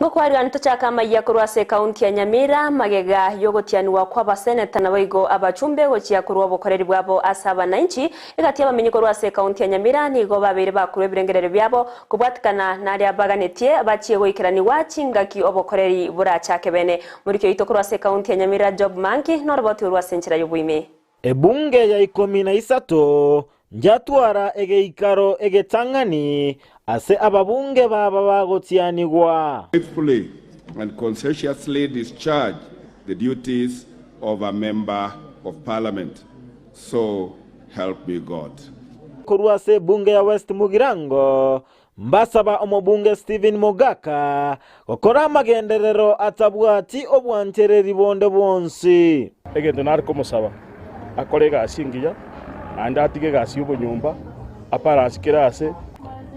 Ngokwarigani tochake amayia korwa ase ekaunti ya Nyamira, magega y'ogotianigwa kw'abaseneta naboigo abachumbe gochia korwa obokoreri bwabo ase abanainchi. Egati y'abamenyi korwa ase ekaunti ya Nyamira nigo babeire bakorwa ebirengererio biabo kobwatikana naria baganetie bachie goikeranigwa chingaki obokoreri borachake bene. Moriki oito korwa ase ekaunti ya Nyamira Job Manki noroboti orwo ase enchera y'oboime. Ebunge ya ikomi na isato njatwara egeikaro egetang'ani ase ababunge baba bagotianigwa. Faithfully and conscientiously discharge the duties of a Member of Parliament. So help me God. Korwa ase ebunge ya West Mugirango, mbasaba omobunge Stephen Mogaka gokora amagenderero atabwati obwanchereri bonde bwonsi. Egento nare komosaba, akore egasi engiya, naende atige egasi y'obonyomba, abalance kera ase,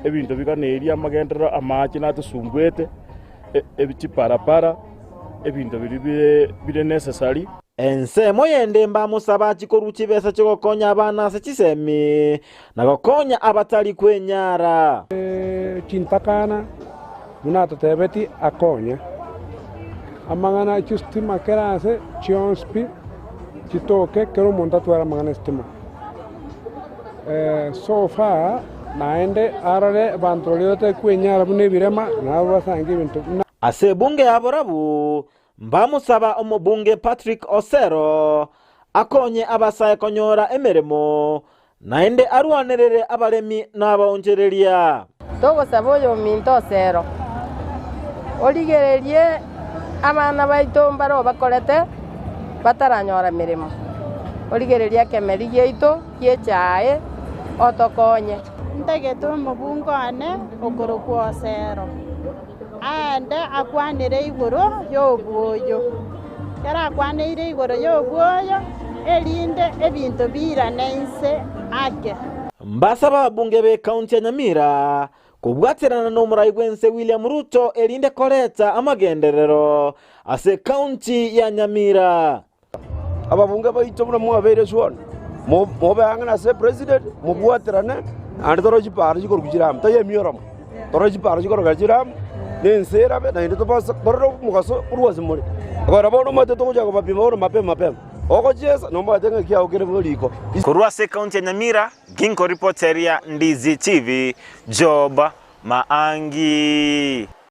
ebinto biganerie amagenderero, amache natosumbuete, chiparapara, ebinto biria bire necessary. Ensemo yende mbamosabe achie korua chibesa chi'ogokonya abana ase chisemi, na gokonya abatari kwenyara. Chintakana buna atotebeti akonye. Amang'ana chistima kera ase chionsi pi chitoke kera omonto atware amang'ana estima. So far naende arore abanto baria batari kwenyara buna ebirema nabo basange ebinto buna. Ase ebunge ya borabu Mbamosaba omobunge Patrick Osero akonye abasae konyora emeremo, naende arwanerere abaremi na abaonchereria. Togosaba oyominto Osero, origererie abana baito mbare obakorete bataranyora meremo, origererie ekemeri giaito gi'echae, otokonye. Ntagete omobunge one okorokwa Osero. Aende akwanere igoro y'obwoyo. Ekero akwaneire igoro y'obwoyo, erinde ebinto biirane inse ake. Mbasaba ababunge b'ekaunti ya Nyamira kobwaterana nomorai bw'ense William Ruto erinde koreta amagenderero ase ekaunti ya Nyamira. Ababunge baito buna mwabeire sworn, mobe ang'e nase president, mobwaterane, naende torore chiparo chikorokwa chiramo, taiyo emioromo, torore chiparo chikorokwa chiramo, na ense erabe, naende tobase torore omogaso korwa ase more. Ekero bono omanyete togochaka kobapima bono mapema mapema, ogochiesa nomanyete ng'a ekiago kere bo riko. Korwa ase ekaunti ya Nyamira, ginkoripoteria Ndizi TV, Job Maangi.